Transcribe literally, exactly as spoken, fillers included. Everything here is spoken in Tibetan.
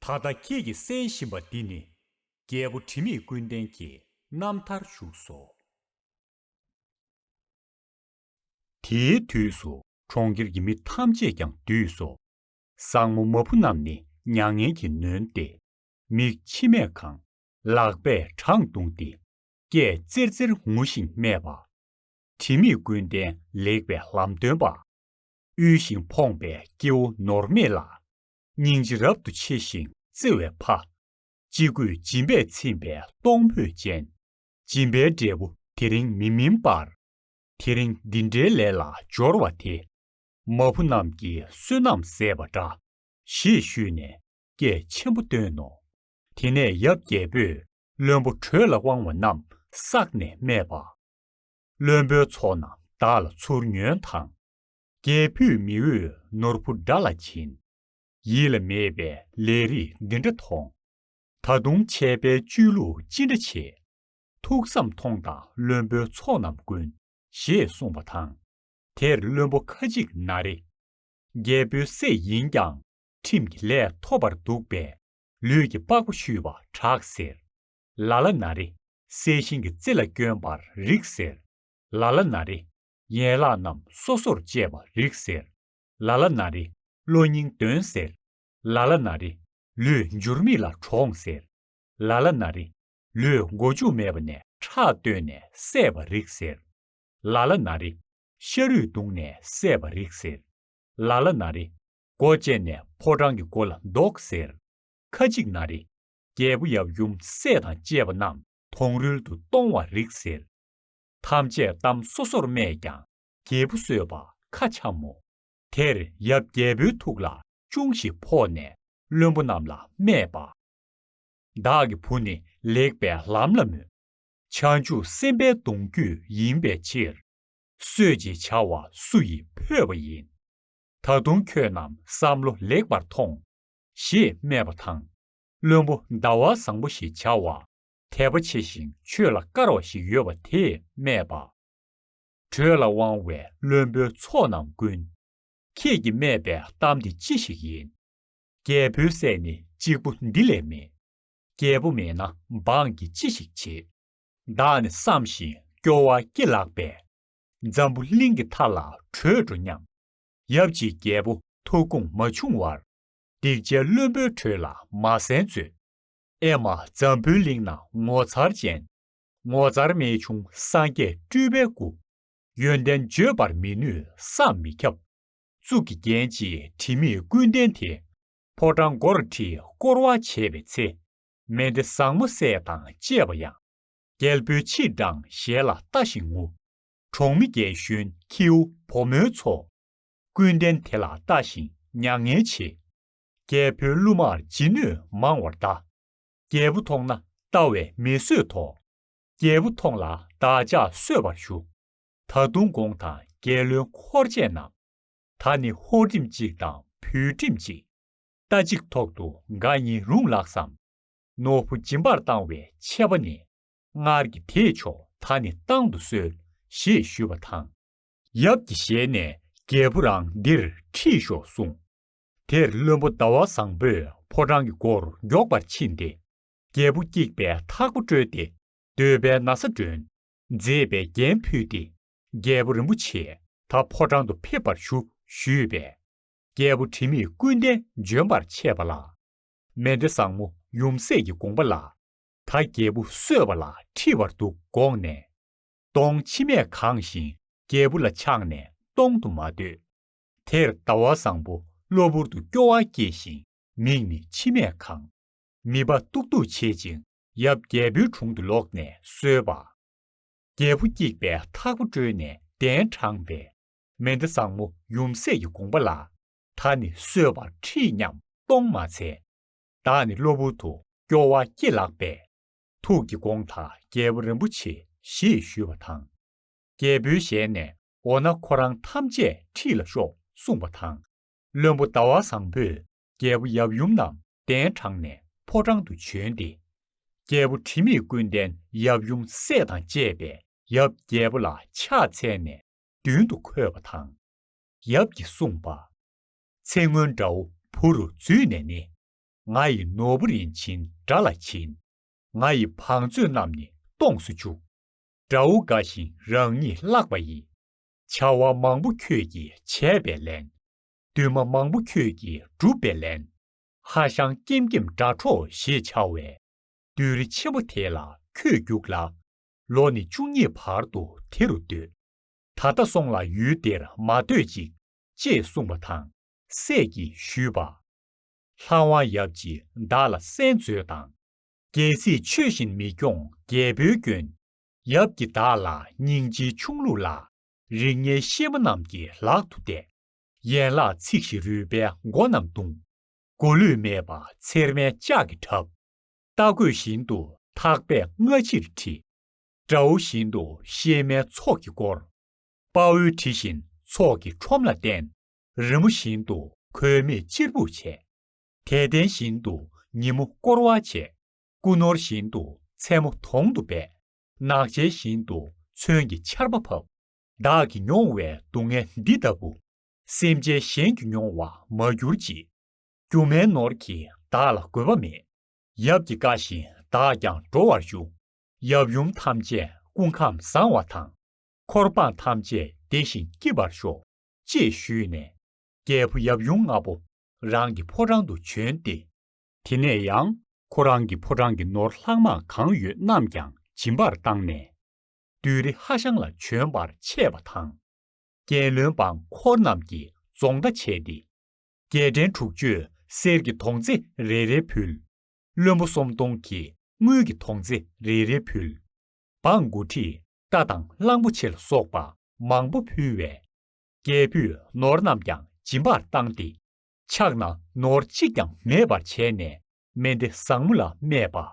ད་ལྟ་ཁྱེད་ཀྱིས་གསན་བཞིན་པ་འདི་ནི། རྒྱལ་པོ་དྲི་མེད་ཀུན་ལྡན་གྱི་རྣམ་ཐར་བཞུགས་སོ། དེའི་དུས་སུ་གྲོང་ཁྱེར་གྱི་མི་ཐམས་ཅད་ཀྱང་འདུས་སོ། བཟང་མོ་མ་བུ་རྣམས་ནི་མྱ་ངན་གྱིས་ནོན་ཏེ། མིག་མཆི་མས་གང་། ལག་པས་བྲང་བརྡུངས་ཏེ། སྐད་ཙེར་ཙེར་ངུ་ཞིང་སྨྲས་པ། དྲི་མེད་ཀུན་ལྡན་ལེགས་པའི་ལམ་སྟོན་པ། དབུལ་ཞིང་ཕོངས་པའི་སྐྱེ་བོ་ནོར་མེད་ལ། སྙིང་རྗེ་རབ་ཏུ་ཆེ་ཞིང་བརྩེ་བའི་ཕ། སྤྱི་བོས་སྦྱིན་པས་ཚིམ་པའི་གཏོང་ཕོད་ཅན། སྦྱིན་པའི་འབྲས་བུ་དེ་རིང་མི་སྨིན་པར། དེ་རིང་འདི་འདྲའི་ལས་ལ་སྦྱོར་བ་དེ། མ་བུ་རྣམས་ཀྱི་བསོད་ནམས་ཟད་པ་འདྲ། ཞེས་ཞུས་ནས་སྐད་ཆེན་པོ་བཏོན་ནོ། དེ་ནས་ཡབ་རྒྱལ་པོས་བློན་པོ་དྲོད་ལ་དབང་བ་རྣམས་བསགས་ནས་སྨྲས་པ། བློན་པོའི་ཚོགས་རྣམས་བདག་ལ་ཚུར་ཉོན་དང་། རྒྱལ་བུས་མི་འོས་ནོར་བུ་འདྲ་ལ་བྱིན། ཡིད་ལ་མེད་པའི་ལས་རིགས་འདི་འདྲ་མཐོང་། ད་དུང་ཆད་པའི་གཅོད་ལུགས་ཅི་འདྲ་བྱེད། ཐུགས་བསམ་ཐོངས་དང་བློན་པོའི་ཚོགས་རྣམས་ཀུན། ཞེས་གསུངས་པ་དང་། དེར་བློན་པོ་ཁ་ཅིག་ན་རེ། རྒྱལ་པོའི་སྲས་ཡིན་ཀྱང་ཁྲིམས་ཀྱི་ལས་ཐོབ་པར་འདུག་པས། ལུས་ཀྱི་པགས་པ་བཤུས་པ་དྲག་ཟེར། ལ་ལ་ན་རེ། གསལ་ཤིང་གི་རྩེ་ལ་བསྐྱོན་པར་རིགས་ཟེར། ལ་ལ་ན་རེ། ཡན་ལག་རྣམས་སོ་སོར་བཅད་པ་རིགས་ཟེར། ལ་ལ་ན་རེ། བློ་སྙིང་འདོན་ཟེར། ལ་ལ་ན་རེ། ལུས་འགྱུར་མེད་ལ་གྲོངས་ཟེར། ལ་ལ་ན་རེ། ལུས་མགོ་མཇུག་མེད་པ་ནས་ཁྲག་བཏོན་ནས་བསད་པ་རིགས་ཟེར། ལ་ལ་ན་རེ། ཤ་རུས་བརྡུངས་ནས་བསད་པ་རིགས་ཟེར། ལ་ལ་ན་རེ། སྒོ་བཅད་ནས་ཕོ་བྲང་གི་སྒོ་ལ་འདོགས་ཟེར། ཁ་ཅིག་ན་རེ། རྒྱལ་པོ་ཡབ་ཡུམ་སྲས་དང་བཅས་པ་རྣམས་མཐོང་རོལ་དུ་གཏོང་བ་རིགས་ཟེར། ཐམས་ཅད་གཏམ་སོ་སོར་སྨྲས་ཀྱང་རྒྱལ་པོ་གསོད་པ་ཁ་འཆམ་མོ། དེར་ཡབ་རྒྱལ་པོའི་ཐུགས་ལ་ཅུང་ཞིག་ཕོག་ནས་བློན་པོ་རྣམས་ལ་སྨྲས་པ། བདག་གི་བུ་ནི་ལེགས་པའི་ལམ་ལ་མོས། བྱང་ཆུབ་སེམས་དཔའི་གདུང་རྒྱུད་ཡིན་པའི་ཕྱིར། གསོད་ཅེས་བྱ་བ་སུ་ཡིས་ཕོད་པ་ཡིན། ད་དུང་ཁྱོད་རྣམས་བསམ་བློ་ལེགས་པར་ཐོངས། ཞེས་སྨྲས་པ་དང་། བློན་པོ་ཟླ་བ་བཟང་པོ་ཞེས་བྱ་བ། དད་པ་ཆེ་ཞིང་ཆོས་ལ་དཀར་བ་ཞིག་ཡོད་པ་དེས་སྨྲས་པ། དྲོད་ལ་དབང་བའི་བློན་པོའི་ཚོགས་རྣམས་ཀུན། ཁྱེད་ཀྱིས་སྨྲས་པའི་གཏམ་འདི་ཅི་ཞིག་ཡིན། རྒྱལ་པོའི་སྲས་ནི་གཅིག་པུ་འདི་ལས་མེད། རྒྱལ་པོ་མེད་ན་འབངས་ཀྱིས་ཅི་ཞིག་བྱེད། བདག་ནི་བསམ་ཞིང་སྐྱོ་བ་སྐྱེ་ལགས་པས། འཛམ་བུ་གླིང་གི་མཐའ་ལ་བྲོས་འགྲོ་སྙམ། ཡབ་ཀྱི་རྒྱལ་པོ་ཐུགས་དགོངས་མ་བྱུང་བར། སྡིག་ཅན་བློན་པོའི་དྲོད་ལ་མ་གསན་མཛོད། ཨེ་མ་འཛམ་བུའི་གླིང་ན་ངོ་མཚར་ཅན། ངོ་མཚར་རྨད་བྱུང་སངས་རྒྱས་སྤྲུལ་པའི་སྐུ། ཡོན་ཏན་བརྗོད་པར་མི་ནུས་བསམ་མི་ཁྱབ། གཙུག་གི་རྒྱན་གྱི་དྲི་མེད་ཀུན་ལྡན་དེ། ཕོ་བྲང་སྒོར་ཁྲིད་བསྐོར་བ་བྱས་པའི་ཚེ། མེ་མདའ་བཟང་མོ་སྲས་དང་བཅས་པ་ཡང་། རྒྱལ་པོའི་མཆིལ་འགྲངས་ཞལ་ལ་ལྟ་ཞིང་ངུ། གྲོང་མི་རྒན་གཞོན་ཁྱེའུ་བུ་མོའི་ཚོགས། ཀུན་ལྡན་དེ་ལ་ལྟ་ཞིང་མྱ་ངན་བྱེད། རྒྱལ་པོའི་བསླུ་མར་བྱིན་ནུས་མང་བར་གདའ། རྒྱལ་པོ་མཐོང་ན་ལྟ་བས་མི་བཟོད་དོ། རྒྱལ་པོ་མཐོང་ལ་བདག་ཅག་གསོད་པར་ཞུ། ད་དུང་དགོངས་དང་རྒྱལ་བློན་འཁོར་བཅས་རྣམས། ད་ནི་ཧོར་ཁྲིམས་གཅིག་དང་བུའི་ཁྲིམས་གཅིག། རྟ་གཅིག་ཐོག་ཏུ་འགའ་གཉིས་རུང་ལགས་སམ། ནོར་བུ་སྦྱིན་པར་བཏང་བའི་ཆད་པ་ནི། སྔར་གྱི་དེས་ཆོག་ད་ནི་བཏང་དུ་གསོལ། ཞེས་ཞུས་པ་དང་། ཡབ་ཀྱི་ཞལ་ནས་རྒྱལ་པོ་རང་འདིར་ཁྲིད་ཤོག་གསུངས། དེར་བློན་པོ་ཟླ་བ་བཟང་པོས་ཕོ་བྲང་གི་སྒོར་མགྱོགས་པར་ཕྱིན་ཏེ། རྒྱལ་པོ་སྐྱིད་པའི་ཐག་པ་བཀྲོལ་ཏེ། འདོད་པའི་ན་བཟའ་སྒྲོན། མཛེས་པའི་རྒྱན་ཕུལ་ཏེ། རྒྱལ་པོ་རིན་པོ་ཆེ་ད་ཕོ་བྲང་དུ་ཕེབས་པར་ཞུ་ཞུས་པས། རྒྱལ་པོ་དྲི་མེད་ཀུན་ལྡན་འབྱོན་པར་ཆས་པ་ལ། མེ་མདའ་བཟང་མོ་ཡུམ་སྲས་ཀྱི་དགོངས་པ་ལ། ད་རྒྱལ་པོ་གསོད་པ་ལ་ཁྲིད་པར་འདུག་དགོངས་ནས། གདོང་མཆི་མས་གང་ཞིང་རྒྱལ་པོ་ལ་ཆགས་ནས་གཏོང་དུ་མ་འདོད། དེར་ཟླ་བ་བཟང་པོ་གློ་བུར་དུ་སྐྱོ་བ་སྐྱེས་ཤིང་མིག་ནི་མཆི་མས་གང་། མིད་པ་གཏུག་གཏུག་བྱེད་ཅིང་ཡབ་རྒྱལ་པོའི་དྲུང་དུ་ལོག་ནས་གསོལ་པ། རྒྱལ་པོ་སྐྱིད་པའི་ཐག་པ་བཀྲོལ་ནས་གདན་དྲངས་པས། མེ་མདའ་བཟང་མོ་ཡུམ་སྲས་ཀྱི་དགོངས་པ་ལ། ད་ནི་གསོད་པར་ཁྲིད་སྙམ་གཏོང་མ་འཚལ། བདག་ནི་གློ་བུར་དུ་སྐྱོ་བ་སྐྱེ་ལགས་པས། ཐུགས་ཀྱི་དགོངས་དག་རྒྱལ་པོ་རིན་པོ་ཆེ་ཞེས་ཞུས་པ་དང་། རྒྱལ་པོའི་ཞལ་ནས་འོ་ན་ཁོ་རང་ཐམས་ཅད་ཁྲིད་ལ་ཤོག་གསུངས་པ་དང་། བློན་པོ་ཟླ་བ་བཟང་པོས་རྒྱལ་པོ་ཡབ་ཡུམ་རྣམས་གདན་དྲངས་ནས་ཕོ་བྲང་དུ་བྱོན་ཏེ། རྒྱལ་པོ་དྲི་མེད་ཀུན་ལྡན་ཡབ་ཡུམ་སྲས་དང་བཅས་པས་ཡབ་རྒྱལ་པོ་ལ་ཕྱག་འཚལ་ནས་མདུན་དུ་འཁོད་པ་དང་། ཡབ་ཀྱིས་གསུངས་པ། ཚེ་སྔོན་དགྲ་བོ་བུ་རུ་བརྫུས་ནས་ནི། ང་ཡི་ནོར་བུ་རིན་ཆེན་དགྲ་ལ་བྱིན། ང་ཡི་བང་མཛོད་རྣམས་ནི་སྟོངས་སུ་བཅུག། དགྲ་བོ་དགའ་ཞིང་རང་ཉིད་བརླག་པ་ཡི། བྱ་བ་མང་པོ་ཁྱོད་ཀྱིས་བྱས་པས་ལན། འདུན་མ་མང་པོ་ཁྱོད་ཀྱིས་བསྒྲུབས་པས་ལན། ཧ་ཤང་ཀེམ་ཀེམ་དགྲ་གྲོགས་ཞེས་བྱ་བའི། བདུད་རི་ཆེན་པོ་དེ་ལ་ཁྱོད་རྒྱུགས་ལ། ལོ་ནི་བཅུ་གཉིས་བར་དུ་དེ་རུ་སྡོད། ད་ལྟ་སོང་ལ་ཡུལ་འདིར་མ་སྡོད་ཅིག །ཅེས་གསུངས་པ་དང་། སྲས་ཀྱིས་ཞུས་པ། ལྷ་དབང་ཡབ་ཀྱིས་བདག་ལ་གསན་མཛོད་དང་། རྒྱལ་སྲིད་ཆོས་བཞིན་མི་སྐྱོང་རྒྱལ་པོའི་སྐྱོན། ཡབ་ཀྱིས་བདག་ལ་སྙིང་རྗེའི་ཆུང་ལུགས་ལ། རིགས་ངན་གཤེད་མ་རྣམས་ཀྱི་ལག་ཏུ་གཏད། ཡན་ལག་ཚིག་བཞི་རུས་པའི་མགོ་རྣམས་བརྡུང་། མགོ་ལུས་མེད་པ་ཚེར་མའི་ལྕགས་ཀྱིས་བྲབ། རྟ་རྒོད་བཞིན་དུ་ཐག་པས་སྔ་ཕྱིར་ཁྲིད། དགྲ་བོ་བཞིན་དུ་གཤེད་མའི་ཚོགས་ཀྱིས་བསྐོར། དཔའ་བོའི་གྲི་བཞིན་ཚོགས་ཀྱི་ཁྲོམ་ལ་བསྟན། རི་མོ་བཞིན་དུ་གོས་མེད་གཅེར་བུར་བྱས། དད་ལྡན་བཞིན་དུ་ཉིན་མོ་བསྐོར་བ་བྱས། སྐུ་ནོར་བཞིན་དུ་མཚན་མོ་དོང་དུ་སྦས། ནགས་ཚལ་བཞིན་དུ་མཚོན་གྱི་ཆར་པ་ཕབ། བདག་གིས་མྱོང་བའི་སྡུག་བསྔལ་འདི་ལྟ་བུ། སེམས་ཅན་གཞན་གྱིས་མྱོང་བར་མ་གྱུར་ཅིག །སྒྱུ་མའི་ནོར་གྱིས་བདག་ལ་དགོས་པ་མེད། ཡབ་ཀྱིས་བཀའ་བཞིན་བདག་ཀྱང་འགྲོ་བར་ཞུ། ཡབ་ཡུམ་ཐམས་ཅད་སྐུ་ཁམས་བཟང་བ་དང་། འཁོར་འབངས་ཐམས་ཅད་བདེ་ཞིང་སྐྱིད་པར་ཤོག །ཅེས་ཞུས་ནས། རྒྱལ་པོ་ཡབ་ཡུམ་ལྔ་པོ་རང་གི་ཕོ་བྲང་དུ་བྱོན་ཏེ། དེ་ནས་ཡང་ཁོ་རང་གི་ཕོ་བྲང་གི་ནོར་ལྷག་མ་གང་ཡོད་རྣམས་ཀྱང་སྦྱིན་པར་བཏང་ནས། བདུད་རི་ཧ་ཤང་ལ་བྱོན་པར་ཆས་པ་དང་། རྒྱལ་བློན་འབངས་འཁོར་རྣམས་ཀྱིས་རྫོང་མདའ་བྱས་ཏེ། རྒྱལ་ཕྲན་དྲུག་ཅུས་གསེར་གྱི་དོང་ཙེ་རེ་རེ་ཕུལ། བློན་པོ་སུམ་སྟོང་གིས་དངུལ་གྱི་དོང་ཙེ་རེ་རེ་ཕུལ། འབངས་འགོ་ཁྲིད་རྟ་དང་གླང་པོ་ཆེ་ལ་སོགས་པ་མང་པོ་ཕུལ་བས། རྒྱལ་པོས་ནོར་རྣམས་ཀྱང་སྦྱིན་པར་བཏང་སྟེ། ཕྱག་ན་ནོར་གཅིག་ཀྱང་མེད་པར་བྱས་ནས་མཎྜལ་བཟང་མོ་ལ་སྨྲས་པ།